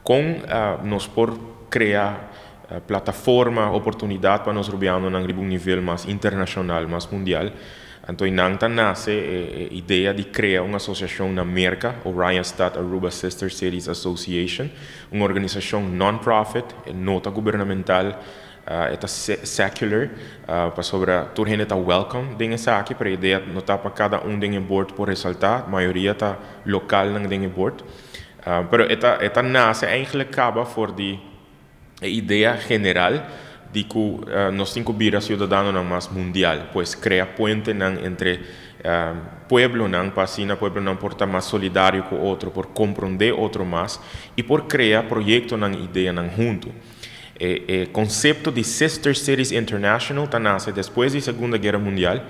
Con nos por crea plataforma, oportunidad pa nos rubianonan riba un nivel mas internacional, mas mundial? Anto nan ta nace e idea di crea un asociacion na Merca, Oranjestad Aruba Sister Cities Association, un organisacion non-profit, no ta gubernamental, e ta secular, pasobra tur hende ta welcome den esaki, pero e idea no ta pa cada un den e board por resalta, mayoria ta localnan den e board. Pero e ta nace eigenlijk caba for di e idea general di cu nos tin cu bira ciudadanonan mas mundial, pues crea puentenan entre pueblonan, pa asina pueblonan por ta mas solidario cu otro, por comprende otro mas y por crea proyectonan, ideanan hunto. E concepto di Sister Cities International ta nace despues di Segundo Guera Mundial.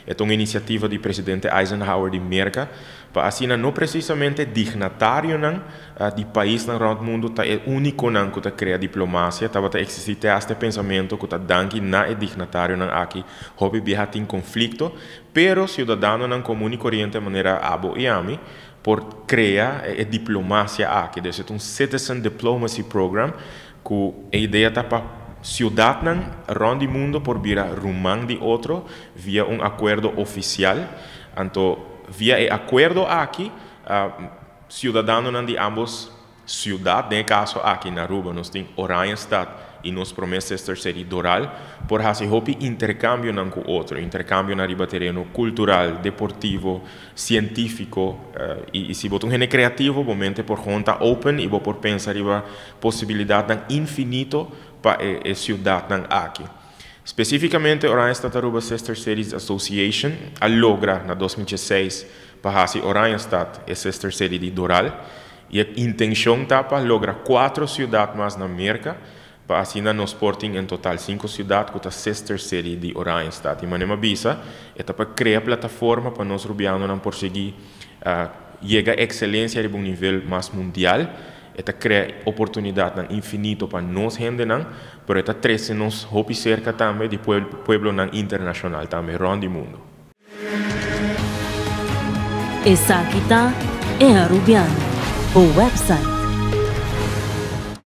E ta un iniciativa di presidente Eisenhower di Merca, pa asina no precisamente dignatarionan di paisnan rond mundo ta e uniconan cu ta crea diplomacia. Tabata existi e pensamento cu ta danki na e dignatarionan aki hopi biaha tin conflicto, pero ciudadanonan comun y coriente manera abo y ami por crea e diplomacia aki. Dus e ta un Citizen Diplomacy Program cu e idea ta pa ciudadnan rond di mundo por bira ruman di otro via un acuerdo oficial. Anto, via e acuerdo aki, ciudadanonan di ambos ciudad, den caso aki na Aruba, nos tin Oranjestad y nos prome sister city Doral, por haci hopi intercambionan cu otro, intercambio riba tereno cultural, deportivo, cientifico, y si bo ta un hende creativo, bo mente por ta open y bo por pensa riba posibilidadnan infinito pa e ciudadnan aki. Specificamente, Oranjestad Aruba Sister Cities Association a logra na 2016 pa haci Oranjestad e Sister City di Doral y e intencion ta pa logra cuatro ciudad mas na Merca, pa asina nos por tin en total cinco ciudad cu ta Sister City di Oranjestad. Y manera bisa, e ta pa crea plataforma pa nos rubianonan por sigui yega excelencia riba un nivel mas mundial. E ta crea oportunidad infinito pa nos hendenan, pero e ta trece nos hopi cerca tambe di pueblonan internacional tambe rond di mundo. Esaki ta E Arubiano, e website.